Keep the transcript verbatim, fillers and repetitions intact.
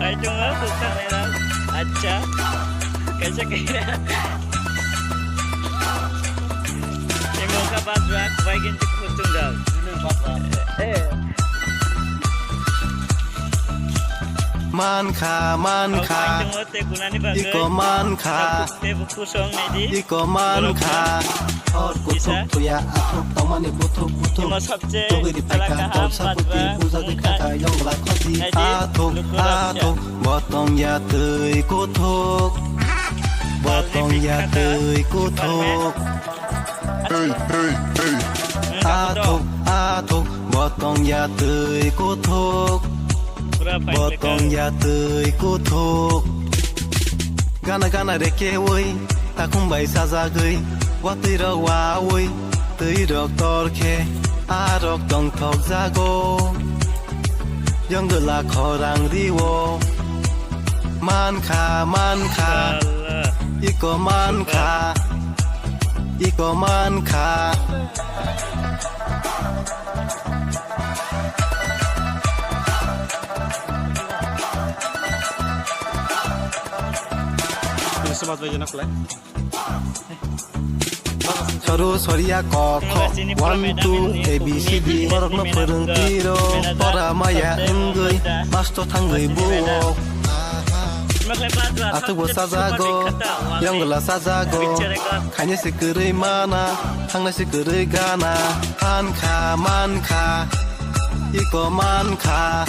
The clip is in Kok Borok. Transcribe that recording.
Hai tongo, kusang nai rok. Acha. Kaisa kaisa. Imo ka bajra, bai gin tik kusung rok. Eh. Mankha, mankha. Hai tongo, te gunani bagwi. Iko mankha. Te kusung nai di. Iko mankha. Hor kuthuk thuya athuk tongmani buthuk buthuk. Imo sabje. Chogwi di phaikha, salaka ham tongsa bajra, puti, bujagwi mungkha. Khakha, yongla khoti. Nai di, athuk, luku rok athuk. Botong ya twi kuthuk. Botong ya twi kuthuk. Hey, hey, hey. Athuk, athuk. Botong ya twi kuthuk. Botong ya twi kuthuk. Gana gana rekewi, takhum bai sajagwi. Watwi rok wawi, twi rok torkhe. A rok tongthok jago. Yongla khorang riwo. Mankha, mankha. Iko mankha. Iko mankha. Soru soria kok kok, one, two, A B C D. Borokno phwrwng tiro, pora maya wngwi, masto thangwi buo. Athukbo sajago, yongla sajago, khaina se kwrwi mana, thangna se kwrwi gana, mankha, mankha, iko mankha.